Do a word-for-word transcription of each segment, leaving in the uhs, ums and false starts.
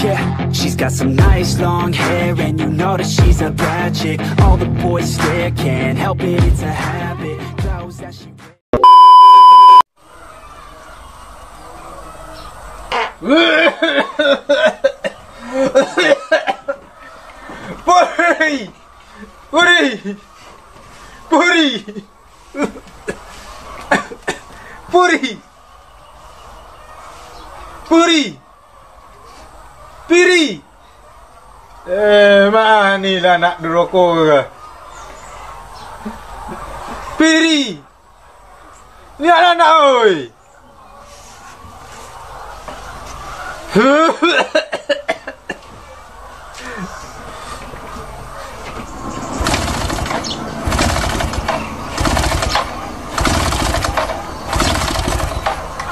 Yeah, she's got some nice long hair, and you know that she's a bad chick. All the boys stare, can't help it, it's a habit. Clothes that she Puri! Puri! Puri! Puri! Puri! Piri! Eh, manilah nak duroko ka? Piri! Ni anak-anak, oi!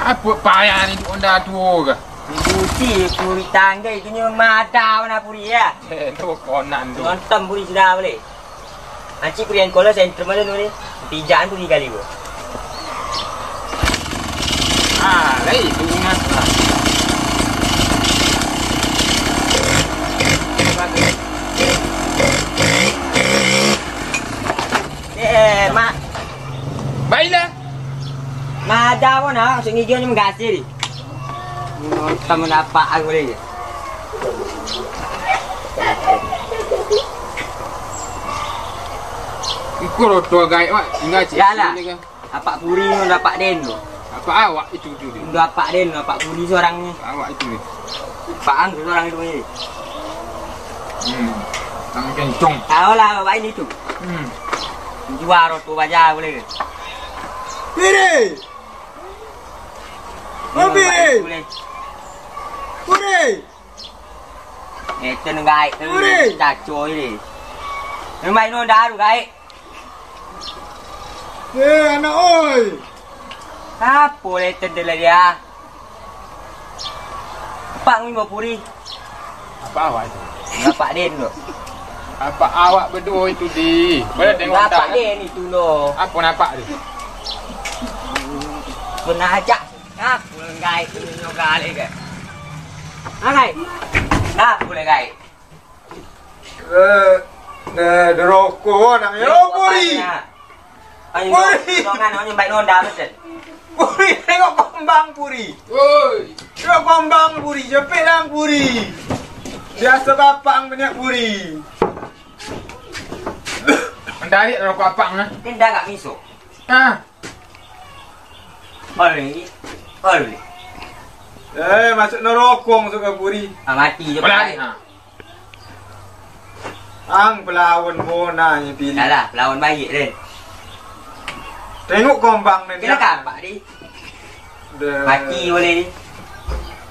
Apo payah ni duduak onda tuo ka? Cuci puri tangga itu nyo mada mana puri ya. Eh, tu konan tu. Nonton puri sudah boleh. Ancik puri yang kola sentrum aja tu ni. Pijakan puri kali gua. Ah, lai tu ingat lah. Eh, mak. Baiklah. Mada pun nak, maksud ngijo ni menggasih ni. Kamu nampak aku ni. Iko roto gaek, Mak. Tinggal cik. Yalah. Sini kan. Apak puri tu dapat den tu. Apak awak itu tu dia. Udah apak den, apak puri seorang ni. Awak itu ni. Pak Ang tu seorang itu ni. Hmm. Tangan kencong. Tahu lah, bapak ini tu. Hmm. Jual roto baja boleh ke? Piri! Puri! Puri! Eh, tu gaek tu. Puri! Caco ni. Memang ino daru gaek. Eh, anak oi. Apo le tendel dia? Apak ngimbo puri. Apak awak itu? Apak den tu. Apak awak baduo itu di. Boleh tengok apak den itu lo. Apo napak tu? Pernah ajak. Apo le gaek tu nyo galeh ke? Agai. Apo le gaek? Eh, eh, deroko nak yo puri. Ayo, puri. Dongan, dongan, baik nonda betul. Puri, tengok kombang puri. Woi. Tengok kombang puri, jepit lang puri. Biasa bapak ang banyak puri. Mendarik rokok apang nah. Tindak gak miso. Ah. Oli, oli. Eh, masuk neroko, masuk ke puri. Ah, mati je. Pelari, ha. Ang pelawan bona nyo pilih. Salah, pelawan baik den. Tengok kombang den. Kena kapak di. Mati boleh di.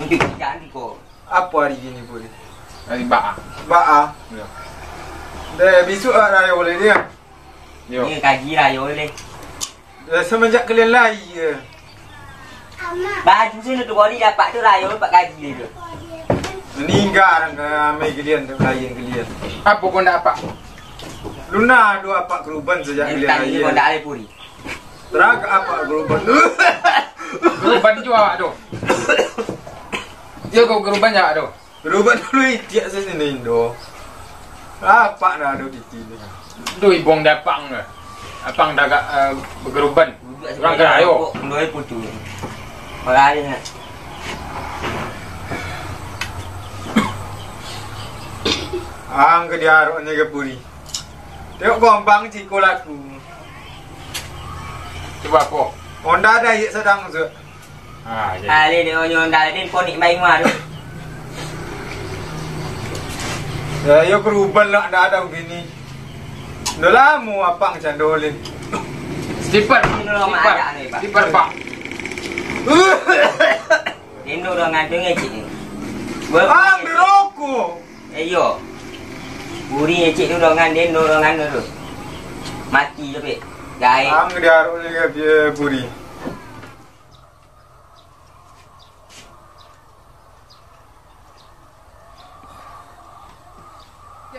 Untuk kerjaan di ko. Apo hari kini puri? Hari Baa. Baa. Yo. Deh, besok hari raya boleh dia. Yo. Ni kaji rayo boleh. Eh, semenjak kalian lahir. Baju sini tu body dapat tu rayo dapat gaji tu. Meninggal orang ke amai kalian tu, lain kalian. Apa kau ndak apa? Luna dua apak keruban sejak kalian lahir. Kau ndak ada puri. Terang ke apak keruban? Keruban juo awak tu. Yo kau keruban juo awak tu. Berubah dulu itiak sasino Indo. Apak dah ado titi ni. Tu ibong dapang ke. Apang dah agak, eh, begeruban. Urang gerayo. Dua putu. Pakai ni. Ang ke diarok ni ke puri. Tengok gombang ciko laku. Cuba apo? Honda dah iak sadang tu. Ah, jadi. Alin, yo, nyo, ndalin, konik main mah tu. Ya, yo, keruban lah, ndak ada begini. Udah lamo apang candolin. Stiper. Ini lo mak ajak ni, Pak. Stiper, Pak. Ini udah ngantung ya, Cik, ni. Bang, dirokok. Eh, iyo. Buri ya, Cik, tu udah ngan, dia udah ngan tu. Mati je, Pik. Gaib. Ang diarok ni, dia buri.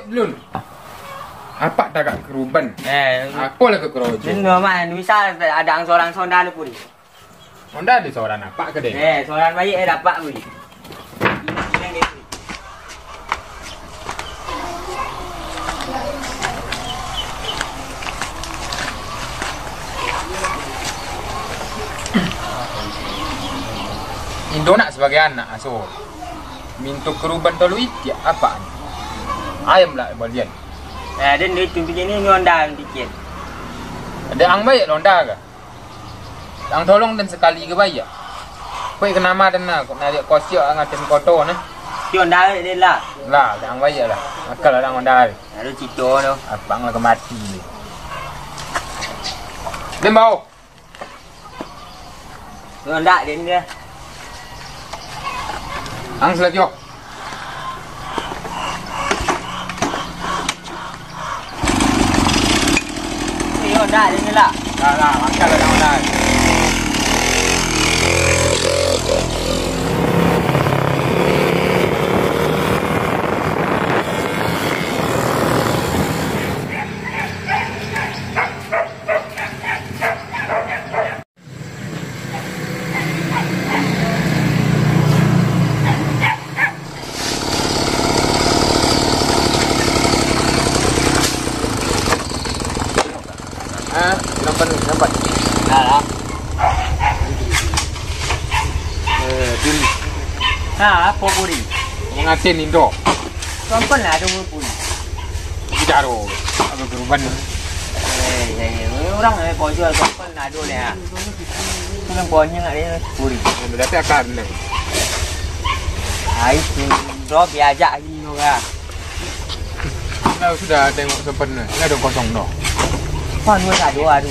Belum. Apak tagak keruban. Eh, apo lah kok kerojo? Ino mah, misal ado ang sorang sonda tu pun. Sonda di sorang apak ke deh? Eh, sorang baik eh dapat pun. Indo nak sabagai anak aso. Mintu keruban tolu itiak apak ni. Ayam lah balian. Eh, den itu bikin ni ngonda bikin. Ada ang baik londa ke? Ang tolong den sakali ke baik. Kau kenama den nak, nak lihat kosiok ang atin koto nah. Yo nda den lah. Lah, ang baik lah. Akal lah ang onda. Lalu cito tu. Apa ang lah mati ni. Den bawa. Yo ndak den dia. Ang salatio. Yo ndak den lah. Lah, lah, makan lah, dah, dah. Ah, nampak ni, nampak. Nah, lah. Eh, Din. Nah, apa pun ni? Mangatin Indo. Sompun lah ado pun. Bidaro, ado keruban. Eh, ya, ya. Urang eh bojol sompun ado ni ah. Urang bonyang ado pun. Tapi akan ni. Ai tu, bro, diajak hari ni orang. Kalau sudah tengok sompun ni, ado kosong doh. Pan ado ado.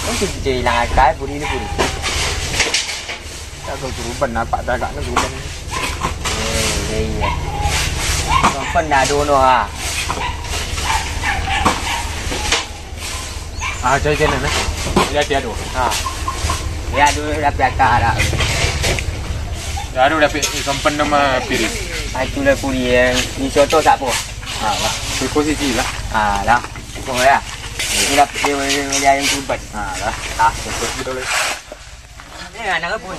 Kan tu kita hilang akal puri ni puri. Tak tahu keruban nampak tagak ni keruban. Eh, iya, iya. Sompun dah ado no ha. Ah, cari channel eh. Dia tiada. Ha. Ya dulu dah piaka dah. Baru dapat sompun nama piring. Ah, itulah puri yang ni soto tak apa. Ha lah. Posisi lah. Ha lah. Kau ya. Ini dah dia boleh boleh ayam kubat. Ha lah. Ah, posisi dulu. Ini anak pun.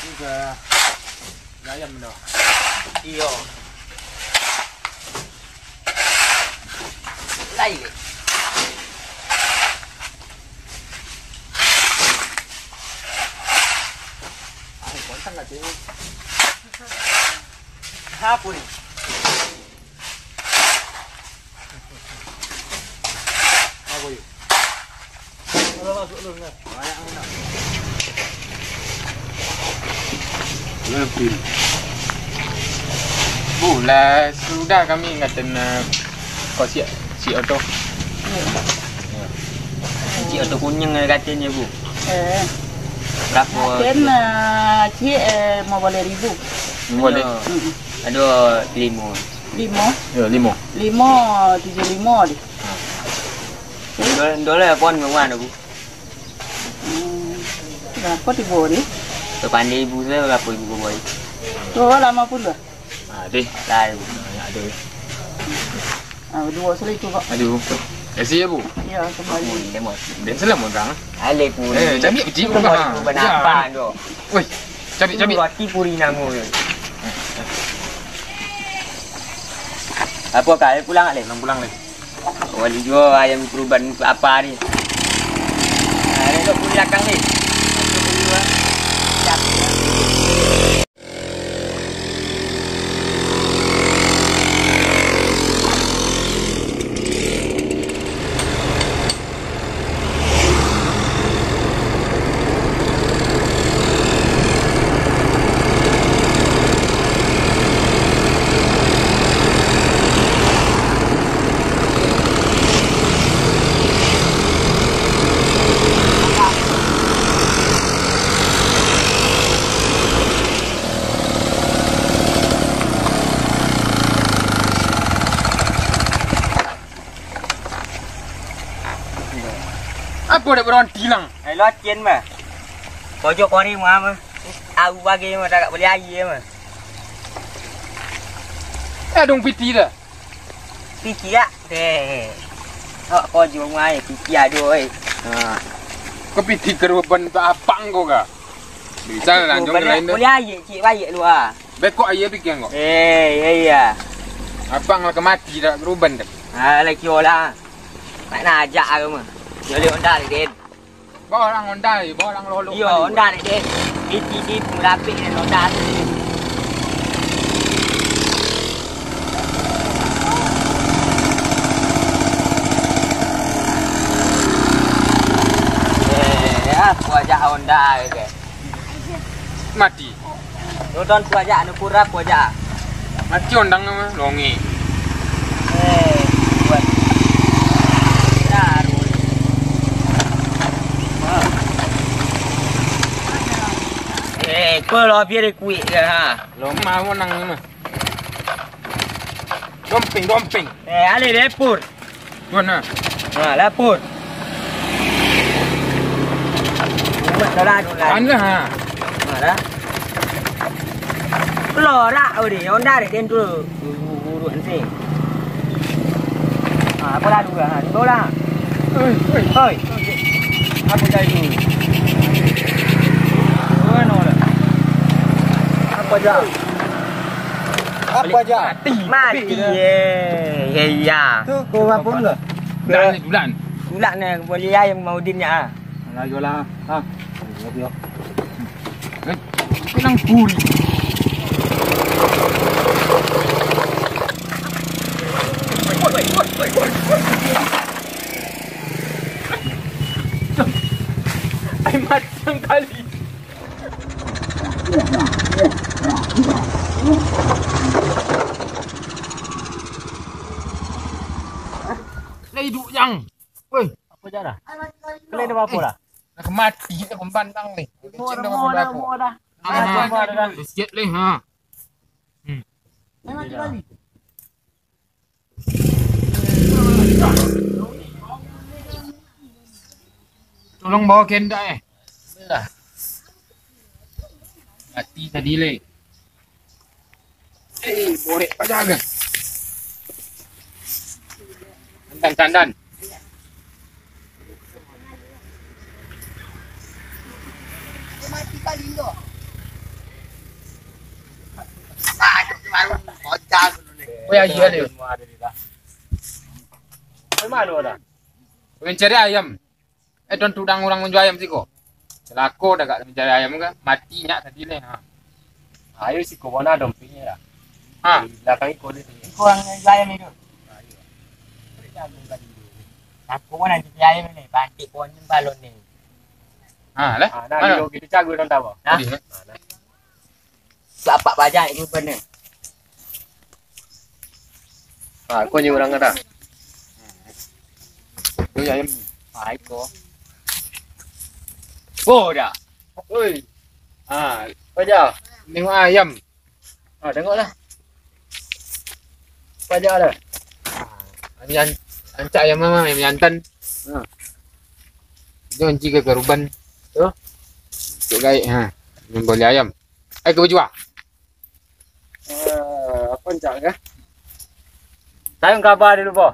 Juga ayam dah. Iyo. Lai. Ah, kontang lah tu. Apa ni? Apa yuk? Bu, lah sudah kami ngaten, eh, kok siap, siap oto. Cik oto kunyang eh, katanya, Bu. Eh. Berapa? Ngaten, eh, cik, eh, lima baleh ribu. Lima baleh? Ado, ado limo. Limo? Ya, limo. Limo, tujuh limo deh. Dolar, dolar pun murah dah, Bu. Hmm. Berapa tiba ni? Sepandai ibu saya berapa ibu kau buat? Tu lama pun dah. Ah, deh. Lah, ibu. Banyak deh. Ah, dua sekali tu, Pak. Aduh. Kasih ya, Bu. Ya, kembali. Dia mau. Dia salah megang. Alai pun. Eh, cari kecil. Itu bukan mau apa tu? Woi, cari, cari. Roti puri nama tu. Apa kau pulang, Alai? Pulang, pulang, Alai. Wali juo ayam kuruban apa ni? Nah, elok pun belakang ni. Masuk dulu, ah. Siap. Apo dak baronti lang? Ai, lo acen, bah. Pojok kori mah, bah. Tahu bagai mah, tak boleh aia mah. Eh, dong piti dah. Piti tak? Deh. Awak kau jual mai, piti ado, oi. Ha. Kau piti keruban tak apang kau kah? Bisa lah, lanjut ke lain dah. Boleh aia, cik, baik lu ah. Bekok aia pikiran kau. Eh, iya, iya. Apang lah ke mati dah, keruban dah. Ah, lagi olah. Nak nak ajak aku mah. Dia boleh onda, Din. Bawa orang Honda, bawa orang lolok. Iyo, Honda ni, Dek. Iti di murapik ni Honda tu. Eh, aku ajak Honda ke. Mati. Nonton tu aja, anu kurap tu aja. Mati ondang nama, longi. Eh, buat. Taruh. Eh, kau lo biar kuik ke ha? Lomah mau nang ni mah. Domping, domping. Eh, alih deh, Pur. Tuan ah. Ha, lapor. Umat dah lah, dah lah. Anda ha. Ha, dah. Lorak, oh, di Honda dek den tu. Urut-urut nanti. Ha, apa lah dua? Ha, dua lah. Oi, oi. Oi. Apa jadi tu? Dua no lah. Apa jadi? Apa aja? Mati. Mati, eh. Eh, iya. Tu kau apa pula? Bulan ni, bulan. Bulan ni, boleh ayam mau din nya, ah. Alah, yolah. Ha. Yo, yo. Eh, tenang, puri. Ai, mati sekali. Lah iduik, Jang. Woi. Apa jar dah? Kalian ada apa-apa dah? Nak mati kita pembantang ni. Mau dah, mau dah, mau dah. Ah, mau dah, dah. Sikit leh, ha. Hmm. Memang tiga kali. Tolong bawa ke indak, eh. Lah. Mati tadi, leh. Eh, borek paja kan. Tandan, tandan. Oh, ya, iya, deh. Di mana dah? Mencari ayam. Eh, don tudang urang manjua ayam siko. Cilako dagak mancari ayam kan, mati nyak tadi leh. Ha. Ayo siko bona dompinyo lah. Ha. Di balakang iko ni. Iko urang manjua ayam itu. Ha, iyo. Cilako bona mancari ayam ni, bantik pohon ni balon ni. Ha, lah. Ha, nah, mana? Kito, kito cari urang tahu. Nah. Tadi, eh? Ha, nah. Sapak bajak itu bener. Ha, ko nyo urang kata. Tu ayam. Ha, iko. Oh, dah. Oi. Ha, paja. Tengok ayam. Ha, tengoklah. Paja dah. Ha, ayam jan-, rancak ayam mah, ayam jantan. Ha. Janji ke karuban. Tu. Cuk gaik, ha. Membeli ayam. Ai, ka bajua. Eh, apo rancak kah? Tayang kaba dulu, Bo.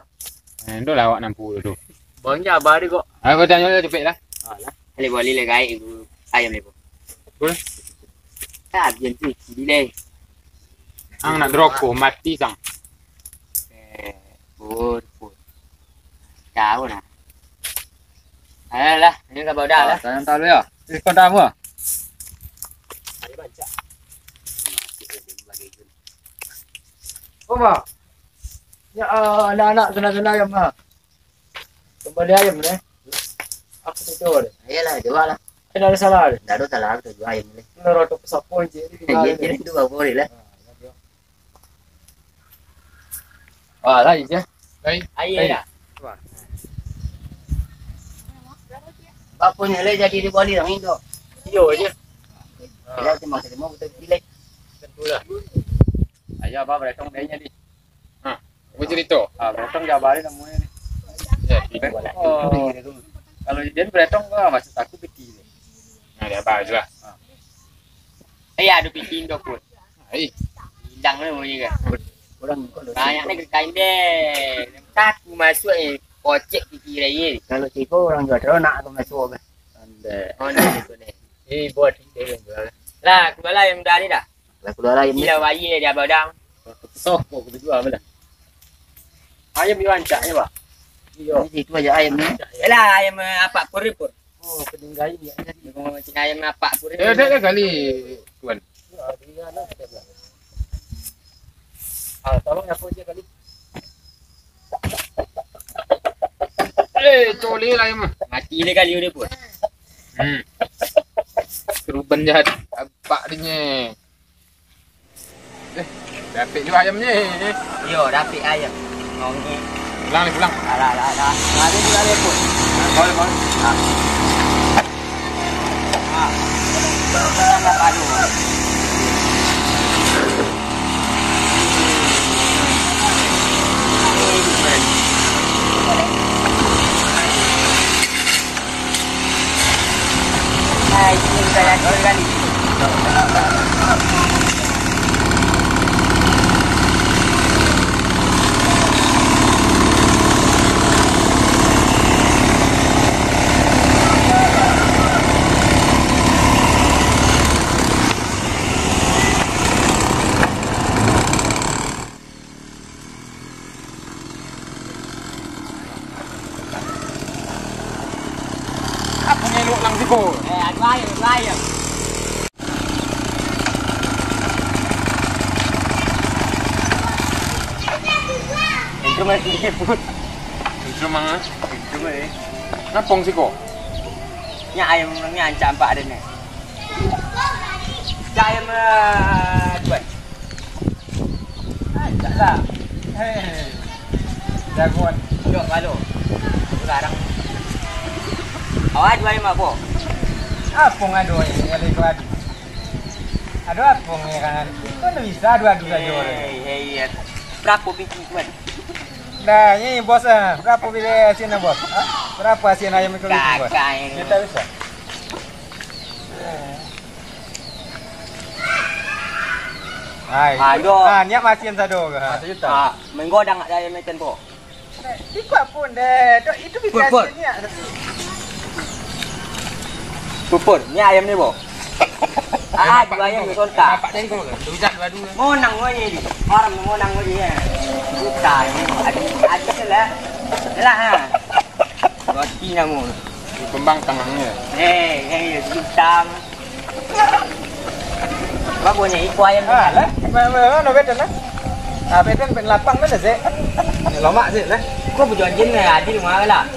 Eh, ndo lah awak nampu dulu. Bang, ja aba dulu kok. Ai, kau tanyo lah, capek lah. Alah. Boleh, boleh lah, gaik. Ayam ni, Bo. Boleh. Tak, biar tu, sini deh. Ang nak rokok, mati, sang. Eh, pun, pun. Jauh lah. Ayolah, ini ka bawah dah lah. Sayang tahu ya. Eh, kau dah apa? Apa? Ya, ah, anak-anak senang-senang ayam ah. Kembali ayam deh. Aku tu jual deh. Ayolah, jual lah. Tidak ada salah deh. Tidak ada salah, aku tu jual ayam deh. Ini rotok pesapon je. Iya, jadi tu apa boleh lah. Ah, ya, ya. Wah, lain je. Lain. Air dah. Wah. Bapaknya lah jadi di Bali orang itu. Iyo je. Dia cuma terima betul pilih. Tentulah. Ayo, apa beratong dia jadi. Ha, apa cerita? Ah, beratong Jabar ni namanya ni. Ya, oh. Kalau dia beratong, ah, maksud aku peti ni. Nah, dia apa je lah. Ha. Tapi ado pitih Indo, Put. Ai. Hilang lah bunyi kan. Urang ko lo. Banyak ni kain deh. Kaku masuk ni. Kocek pikiran ni. Kalau siko urang jua tahu nak tu masuk ke. Anda. Oh, ni tu ni. Eh, buat dia yang jual. Lah, aku lah yang dah ni dah. Lah, keluar lain ni. Gila, bayi dia abang dang. Sok, kok aku jual lah. Ayam ni rancak ni, Pak. Iyo. Di situ aja ayam ni. Yalah, ayam, eh, apak pur ni, Pur. Oh, peninggai ni. Oh, cina ayam apak pur ni. Eh, dah, dah kali, Tuan. Ah, tolong apa je kali. Eh, coli lah ayam. Mati le kali udah, Pur. Hmm. Keruban jahat. Apak dia. Eh, dapik juo ayamnyo. Iyo, dapik ayam. Ngongi. Pulang ni, pulang. Alah, alah, alah. Lari juo ayam pun. Boleh, boleh. Ah. Ah. Alah, aduh. Apo ngelok lang siko? Eh, ado aia, ado aia. Itu masih pun. Itu mah. Itu mah, eh. Ngapong siko? Nya ayam, nya ancak ampak ado ni. Nya ayam, eh, tuan. Anjaklah. Hei. Jagoan. Jok, halo. Sekarang. Awak adu ayam apo? Apo ngadu ayam, kalau itu adu? Adu apo ni kan? Itu ndak bisa adu-adu sajo. Hei, hei, iya. Berapo biji, Tuan? Nah, ini bos, ah. Berapo biji asin, bos? Hah? Berapo asin ayam itu, bos? Kakak ini. Kita bisa. Hai. Ayo. Ah, niat masin sado ke? Ha? Satu juta. Ah, menggodang nak ayam ikan po. Iko pun deh. Dok, itu Pur, Pur. Biasanya. Pupur, ni ayam ni, bo. Ah, dua ayam ni sontak. Nampak tengok ke? Dua juta dua-dua. Monang kau ni. Haram monang kau ni, ya. Juta ni. Adi, adi lah. Lah, ha. Roti namu. Kembang tangannya. Eh, eh, hitam. Bagus ni, iko ayam ni. Ah, lah. Mana, mana, mana, betul lah. Ah, betul, ben lapang mana, Zek? Ni lomak, Zek, lah. Kau berjanji ni adil mah lah.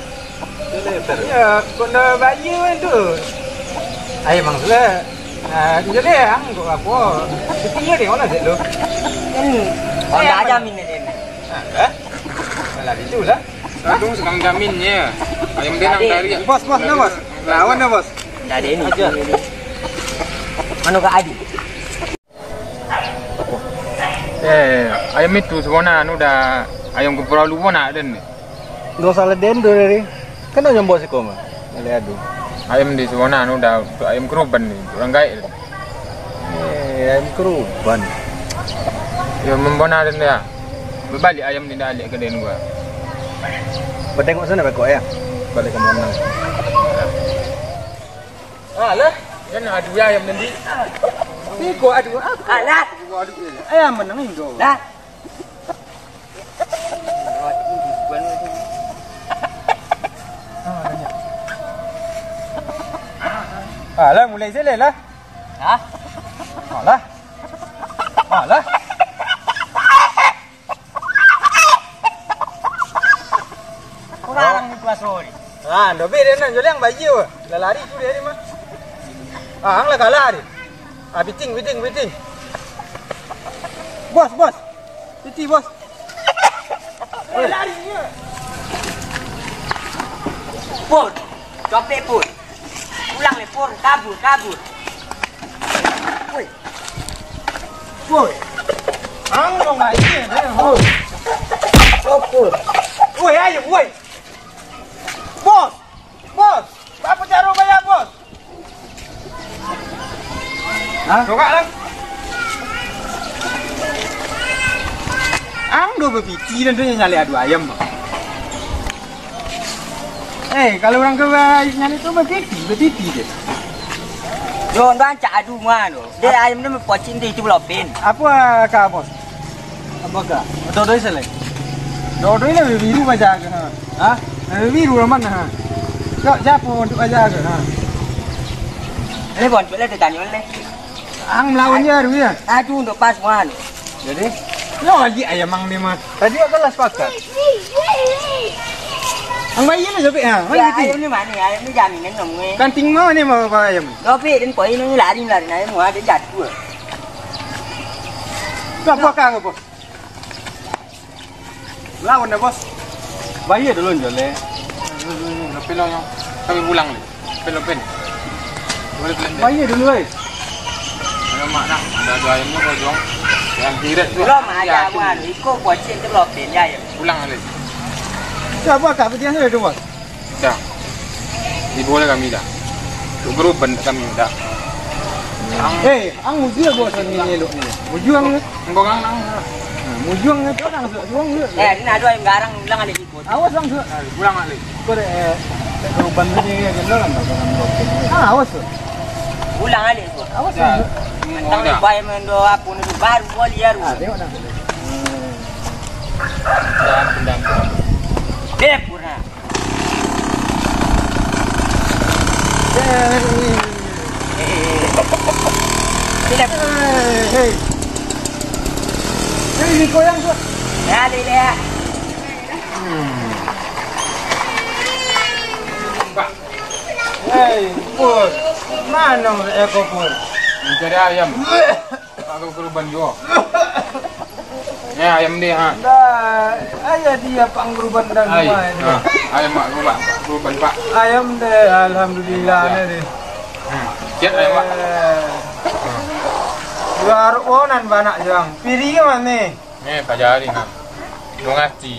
Ya, kau nak bayar tu. Ayam mang sudah. Ah, jadi ang kau apa? Tinggal di mana, Zek, lu? Hmm. Kau tak ada minat ni. Ah, lah. Alah, itulah. Untung sekarang jaminnya. Ayam denang dari. Bos, bos, nah, bos. Lawan dah, bos. Dah ada ini. Aja. Mana Kak Adi? Eh, ayam itu sebenarnya anu dah ayam kepala lupa nak den. Nggak usah lah den tu dari. Kan nak nyombok siko mah. Ngalih adu. Ayam di sebenarnya anu dah untuk ayam keruban ni, orang gaek tu. Eh, ayam keruban. Yo, mambona den ya. Babaliak ayam ni dah aliak ka den gua. Batengok sana bakok ya. Baliak ka mana? Alah, kan adu ayam nanti. Ni kau adu apa? Alah. Kau adu ya. Ayam menang Indo. Lah. Alah, mulai sini lah. Hah? Alah. Alah. Kurang ni puaso ni. Ah, ndobe dia nak juliang baju. Lah lari tu dia ni mah. Ah, ang lah kalah ni. Ah, biting, biting, biting. Bos, bos. Titi, bos. Woi, lari ni. Pur, copek, Pur. Pulang le, Pur. Kabur, kabur. Woi. Woi. Ang dong aja deh. Woi. Woi, ayo, woi. Bos. Bos, berapa cara bayar, bos? Hah? Tokak lah. Ang do bapiti nan tu nyalek adu ayam, Bang. Eh, kalau urang ka nyalek tu bapiti, bapiti je. Yo, ndak rancak adu mah tu. Dek ayam tu pocin tu, itu belopin. Apo ka, Bos? Apo ka? Dodoi salai. Dodoi lah biru baja ka, ha. Ha? Biru lah mano, ha? Kok siapo untuk baja ka, ha? Ini bontot lah ditanyo leh. Ang malawan je aru ya. Aduh, untuk pas muan. Jadi, yo lagi ayam ang ni mah. Tadi kan lah sepakat. Ang bayia lah, Jopik, ha? Mana Ya, gitu? Ayam ni mano? Ayam ni jaminan kamu, eh. Kanting mah ni mah, Pak, ayam. Jopik, dan poin ni lari, lari, ayam mah dia jatuh. Kau apa kau apa? Lawan dah, Bos. Bayia dulu, Jolek. Dulu, dulu, dulu. Lapin lah, kami pulang ni. Lapin, lapin. Boleh, lapin. Bayia dulu, eh. Alamak, nak. Ada dua ayam ni, Bos, Jong. Yang hirat tu. Belum ada, Wan. Iko pocin tu lapin, ya, ya. Pulang, Lin. Siapa kak petiang tu, Bos? Dah. Dibawa lah kami dah. Untuk grup banyak kami dah. Ang- Eh, ang mujua bawa sani ni elok ni. Mujua ang ni. Engkau ang nang. Ha, mujua ang ni tu nang suang tu. Eh, ni ado ayam garang, ulang alik ikut. Awas ang tu. Ah, ulang alik. Kau dek, eh, grup banyak ni kan, kan, kan, kan. Ah, awas tu. Ulang alik tu. Awas tu. Dah. Tahu dah. Bayar mendo apa ni baru gua liar. Ah, tengok dah. Pendam, pendam, pendam. Dia pura. Hei, hei, hei. Hei, hei. Hei, ni goyang tu. Ya, dia, dia. Hmm. Hei, Pur. Mano eko, Pur? Mencari ayam. Pak Guru Ban juo. Ya, ayam dia, ha. Dah, ayah dia Pak Guru Ban dan Ai, rumah itu. Ha, ayam Pak Guru Ban, Pak Guru Ban, Pak. Ayam deh, alhamdulillah, Ya. Deh. Hmm. Siap, ayam, Pak. Eh. Dua aruh onan banyak, Jang. Piri ke mana? Eh, pajari, ha. Dua ngati.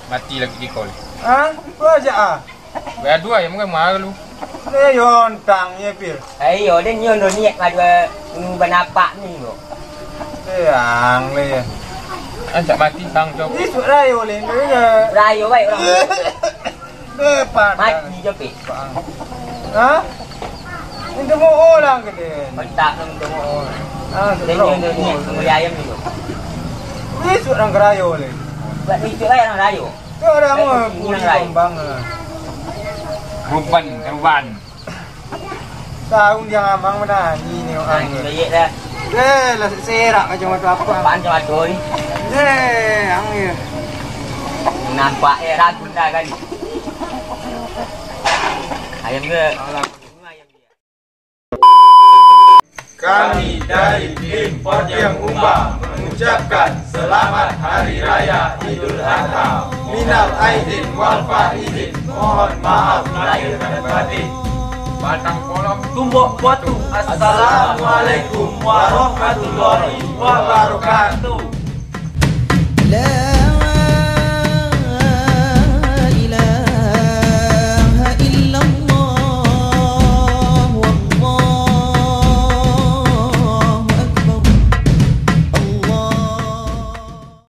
Mati lagi kikol. Ha? Apa aja, ah? Gaduah ayam kan malu. Eh, yontang ye, Pir. Ayo, den nyo ndo niat madu unu banapak ni, kok. Eh, ang le. Ancak mati, tang, cok. Isuak rayo le, ndo ye. Rayo baik orang. Eh, pandang. Mati, Jopik. Ha? Minta maaf lah, ke den. Bentak tu minta maaf. Ah, den nyo ndo niat muli ayam ni, kok. Isuak urang ka rayo le. Buat isuak baik urang rayo. Tu urang Baik, mah urang kuli rayo. Kambang lah. Ruban, ruban. Tahu dia amang mana ni, ni orang. Nah, baik dah. Eh, lah serak macam apa? Apaan macam apa ni? Eh, ang ye. Nampak ye, ragu dah kan. Ayam ke? Alah. Kami dari tim Potiang Umba mengucapkan selamat Hari Raya Idul Adha. Minal aidin wal faizin. Mohon maaf lahir dan batin. Batang kolom tumbuk batu. Assalamualaikum warahmatullahi wabarakatuh.